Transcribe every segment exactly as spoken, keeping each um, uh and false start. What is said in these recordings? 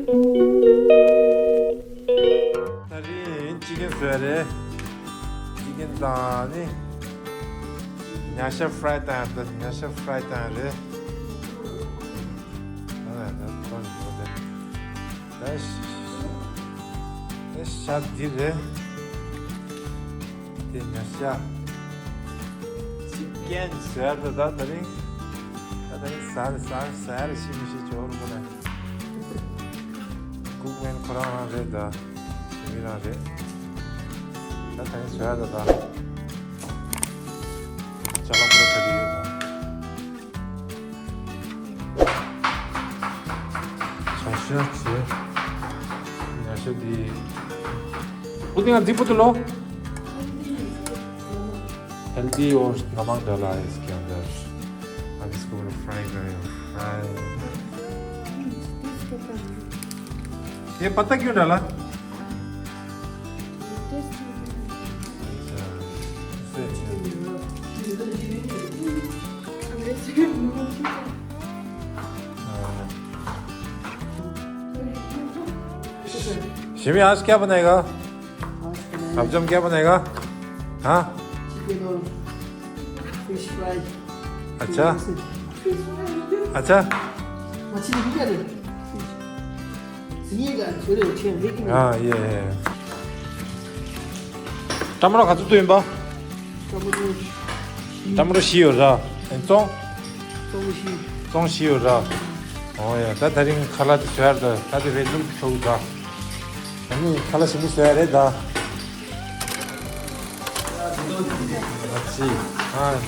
ད་རིང་ཅི་ཀན་བཟོས་རེད། ཅི་ཀན་དང་ནི་ཉ་ཤ་ཕ་རའི་བཏང་ཡ། ད་ཉ་ཤ་ཕ་རའི་བཏང་ཡ་རེད། ཨ་ད་ད་ད་ད་ད་ཤ་འདི་རེད། དེ་ཉ་ཤ། ཅི་ཀན་ཟེར་ད་ད་ད་རིང་། ད་ད་རིང་ཟ་ཟ་ཟ་རེ་ཤི་མི་ཤི་ཇོ་རུ་མོ་ནས། ཀུག་མེན་ཁོ་རང་རང་རེད་ད། ཞི་མི་རང་རེད། ད་ད་རིང་ཟ་ད་ད། ཅ་ལག་པོ་ད་དེ་ཡོད་ད། བྱ་ཤ་བྱས། ཉ་ཤ་འདི། ཨུ་ཏི་ང་འཛི་པོ་ཏི་ལོ། हेल्दी और नमक डाला है इसके अंदर। अब इसको फ्राई करें। फ्राई। ये पत्ता क्यों डाला? अच्छा, इससे अच्छा। हाँ। शिमी, आज क्या बनाएगा? आज बनाएंगे आप जम क्या बनाएगा? हाँ? चिकन और फिश फ्राई। अच्छा। Fish fry. अच्छा। मछली भी क्या दे? फिश। ཟིན་ཡས་ག་ཚོད་རེ་ཆེ་རེད་ཀྱི། ཨ་ཡེ་ཡེ། ཀྲ་མ་རོ་ག་ཚོད་དུ་ཡིན་པ། ཀྲ་མ་རོ་ཀྲ་མ་རོ་བཞི་ཡོད་ར། ཨེ་བཙོང་། བཙོང་བཞི། བཙོང་བཞི་ཡོད་ར། ཨོ་ཡ། ད་ད་རིང་ཁ་ལག་དེ་བཟོ་ཡར་ད། ད་དེ་རེད་ལུག་ཆོག་ད། ད་ནི་ཁ་ལག་ཞིམ་པོ་བཟོ་ཡ་རེད་ད། ཨ་ཙི། ཨ།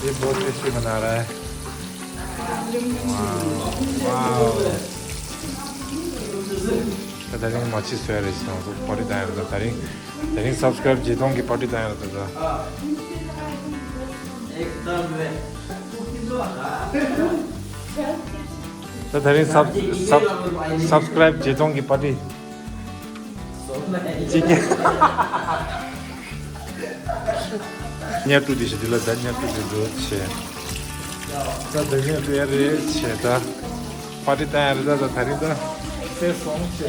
ये बहुत टेस्टी बना रहा है। वाओ। ད་ད་རིང་མ་ཕྱི་སོས་རེད་ཞིང་སུ་པར་ཊི་བཏང་ཡོད་ད། ད་རིང་ད་རིང་སབ་སི་ཀ་རའིབ་བརྗེ་གཏོང་གི་པར་ཊི་བཏང་ཡོད་ད། ད་ད་རིང་སབ་སབ་སབ་སི་ཀ་རའིབ་བརྗེ་གཏོང་གི་པར་ཊི། ཅི་ཀྱེ། ཉལ་ཏུ་དེ་ཞིག་དེ་ལ་ད་ཉལ་ཏུ་དེ་འགྲོ་ཆེ། ད་ད་ཉལ་ཏུ་ཡ་རེད་ཆེ་ད། པར་ཊི་བཏང་ཡ་རེད་ད། ད་ད་རིང་ད། སེ་སོང་ཆེ།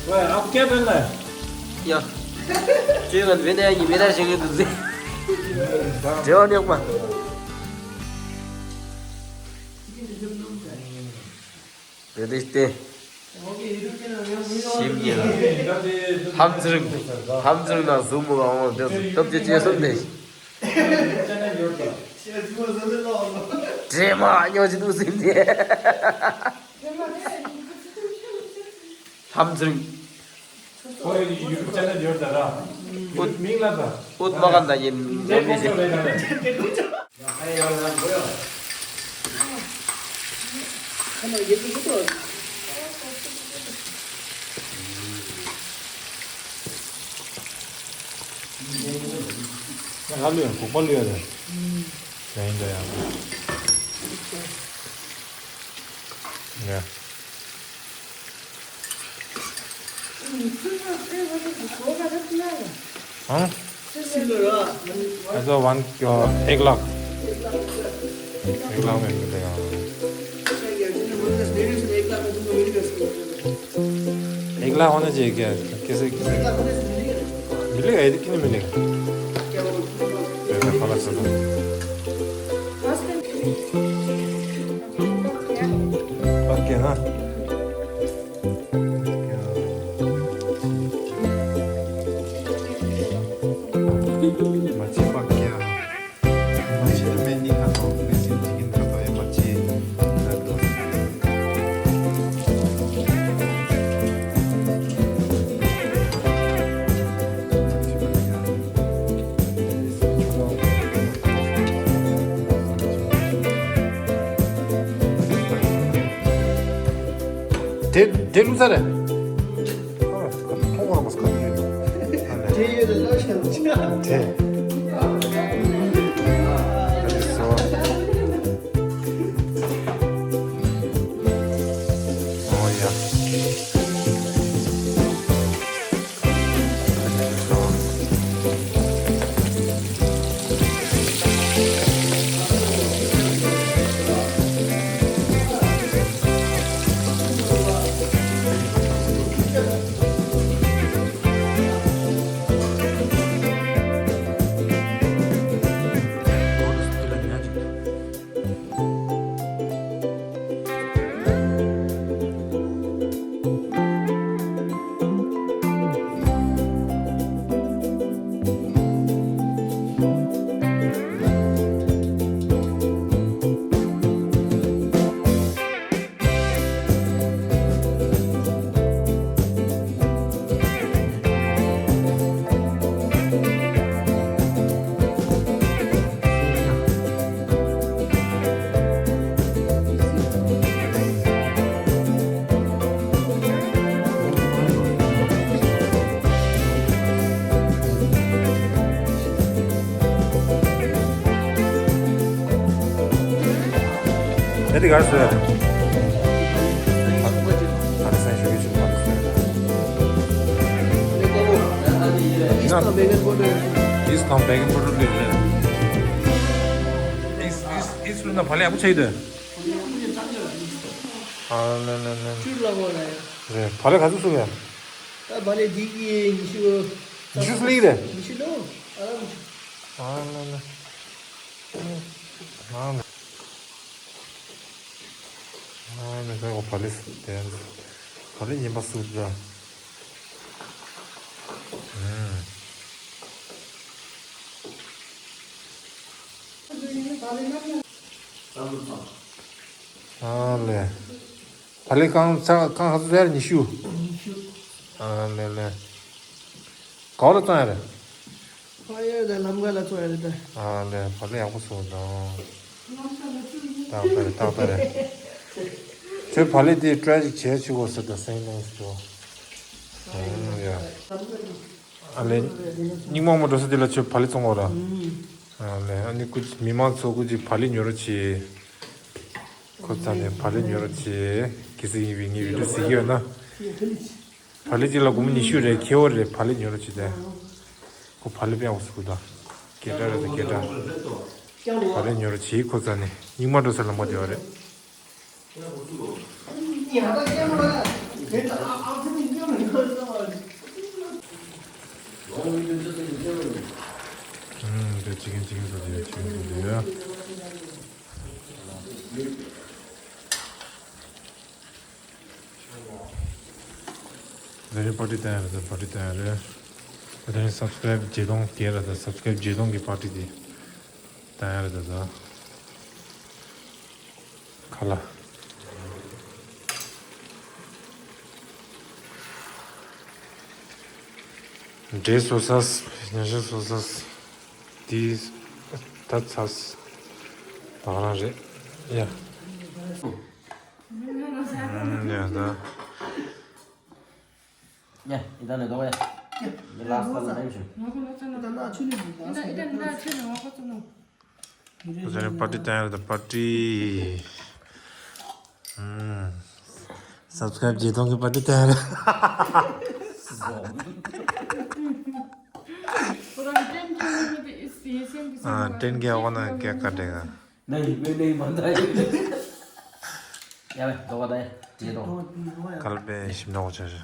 वे, आप क्या पहनना है? या। जो गंद में नहीं, मेरा जगह तुझे। जो नहीं हुआ। रिश्ते। सिम ये। हम जरूर, हम जरूर ना जूम होगा, हम जब, तब जे चीज़ सुनते। ड्रामा, यो जी तू सिम ये। ལྷམ་འཛིན། ཁོའི་ཡུ་ཊུབ་ཆེ་ནལ་ཡོད་ད་ར། ཡུ་ཊུབ་མིང་ལ་ད། ཨུད་མ་གན་ད་ཡིན་མོ་མི་ཞིག་ང་ལུས་ཡང་གོག་པ་ལུས་ཡ་རེད། ཡིན་ད་ཡང་། ཡ། हाँ? ऐसा वन, अ, एक लाख। एक लाख में मिलेगा। एक लाख होना चाहिए क्या? कैसे, कैसे? मिलेगा, ये तो क्यों नहीं मिलेगा? पैसा खर्च होगा। पक गया ना? मच्छी पक गया। मच्छी तो मैं नहीं खाता हूँ, मैं सिर्फ चिकन खाता हूँ, ये मच्छी दर्द होता है। मच्छी पक गया। དེ་དེ་ལུག་ས་རེད། ཨ་ཁ་ཐོང་བ་མ་སྐབས་ཡོད། དེ་ཡོད་ལ་ལོ་ཤ་ཆ། དེ། དེ་སོ། དེ་གར་སོ་ཡ། ཨ་ནི་སེམས་ཤུགས་ཡོད་ཆུང་བ་སོ་ཡ། ཡིས་དང་བེ་ཀིང་པའུ་ཌར། ཡིས་དང་བེ་ཀིང་པའུ་ཌར་ལས་རེད། ཡིས་ཡིས་ཡིས་ལུས་ན་བག་ལེབ་ཡག་པོ་ཆགས་ཡོད་དེ། ཨ་ལེ་ལེ་ལེ། རེད། བག་ལེབ་ག་ཚོད་བཟོས་པ་ཡ། ད་བག་ལེབ་འདི་གི་ཉི་ཤུ། ཉི་ཤུ་ཙམ་ལས་རེད། ཉི་ཤུ་ལོ། ཨ་ལེ་ལེ། ཨ་ལེ། ཨ་ནི་ཁ་གོ་བག་ལེབ་དེ། བག་ལེབ་ངན་པ་སུ་འདྲ། ཨུམ། ཨ་ལེ། བག་ལེབ་རྐང་ཚ་རྐང་ཧ་ཚོ་ཟེར་ཉི་ཤུ། ཉི་ཤུ། ཨ་ལེ་ལེ། ག་བ་ལ་བཙོང་ཡ་རེད། ཕ་ཡ་ད་ལམ་ཁ་ལ་ཚོ་ཡ་རེད་ད། ཨ་ལེ་བག་ལེབ་ཡག་པོ་བཟོ་དང་། ཏག་ཏག་རེད་ཏག་ཏག་རེད། ཁྱོད་བག་ལེབ་དེ་ཊ་རའི་ཅིག་བྱས་ཆུ་གོ་ཟེར་ད་སེང་ནས་ཞུ། ཨ་ཡ། ཨ་ལེ། སྙིང་མ་མ་འགྲོ་ས་དེ་ལ་ཁྱོད་བག་ལེབ་བཙོང་གོ་ར། ཨ་ལེ་ཨ་ནི་ཀུ་མི་མང་ཚོ་ཀུ་ཅིག་བག་ལེབ་ཉོ་རོགས་བྱེད། ཁོ་ཚ་ནས་བག་ལེབ་ཉོ་རོགས་བྱེད། གལ་སྲིད་ཡིན་པའི་ངའི་བི་ཌིའོ་གཟིགས་ཀྱི་ཡོད་ན། བག་ལེབ་གཅིག་ལ་སྒོར་མོ་ཉི་ཤུ་རེད། ཁེ་འོ་རེད། བག་ལེབ་ཉོ་རོགས་བྱེད་དེ། ཁོ་བག་ལེབ་ཡག་པོ་བཟོ་གི་འདུག་སྐད་གྲགས་རེད་དེ་སྐད་གྲགས། བག་ལེབ་ཉོ་རོགས་བྱེད། ཁོ་རྩ་ནས་སྙིང་མ་འགྲོ་ས་ལ་མ་བདེ་བ་རེད། ཨུམ། དེ་ཅི་གིན་ཅི་གིན་བཟོ་དེ་ཡོད། ཅི་གིན་བཟོ་དེ་ཡོད། དེ་རིང་པར་ཊི་བཏང་ཡ་རེད། ད་པར་ཊི་བཏང་ཡ་རེད། དེ་རིང་སབ་སི་ཀ་རེབ་བརྒྱད་སྟོང་བརྒལ་ར། ད་སབ་སི་ཀ་རེབ་བརྒྱད་སྟོང་གི་པར་ཊི་དེ་བཏང་ཡ་རེད། ད་ད་ཁ་ལག་འབྲས་བཟོ་ས། ཉ་ཤ་བཟོ་ས། དེ་ད་ཚ་ད་ག་རང་རེད་ཡ། ཨུམ། ཡ་ད། ཡ། ཨི་ད་ནས་དོ་ཡ། ཡ། ལ་སི་ད་ལ་ནས་ཤོ། ད་ན་ཆུ་ནས་ད་ད་ན་ཆུ་ནས་ང་ཁོ་ཚོ་ནོ། ད་ནས་པར་ཊི་བཏང་ཡ་རེད། ད་པར་ཊི། ཨུམ། སབ་སི་ཀ་རེབ་བརྒྱད་སྟོང་གི་པར་ཊི་བཏང་ཡ་རེད། ཨ། ཏྲེན་གྱི་ཨ་ཁོ་ན་སྐད་ཀ་དྲེ་ག་ན་ཡི་པེ་ནེ་མ་ད་ཡི། ཡ་བེ་དོ་བ་ད་ཡ་ཏྲེ་དོ། གལ་པེ་ཞིམ་ནོ་ཆ་ཆ།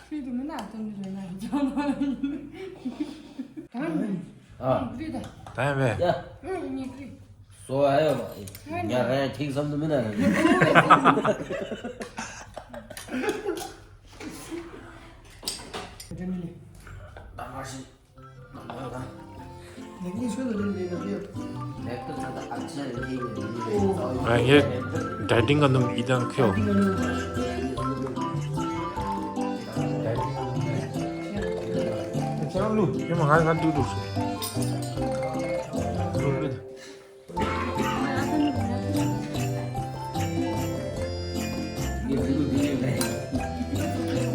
ཁྲུས་དུ་མི་ན་དོན་དུ་རེ་ན་ཡང་ནོ། ཨ། ཁྲུས་ད། ད་ཡང་བེ། ཡ། ཨུ་ཉི་ཁྲུས། སོ་ཨ་ཡོ་མ་ཡ་ར་ཡ་ཁྲིག་བསམ་དུ་མི་ན་རེ། ད་མར་ཤི། ང་ངས་ཌའི་ཊིང་ག་ནུམ་ཨི་དང་ཁེའོ། ཅང་ལུ་ཡོད་མ་ང་ང་ཏུ་ཏུ་སུ།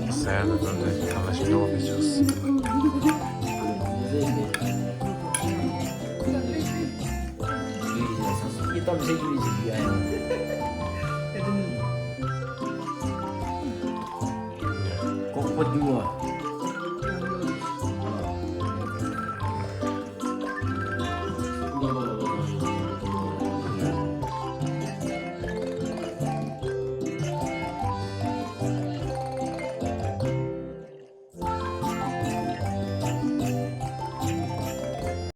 ཟས་ལ་དོན་དུ་ཐང་ལ་ཞིག་འགྲོ་བ་མི་ཆོག་ཀོག་པ་རྒྱུ་བ།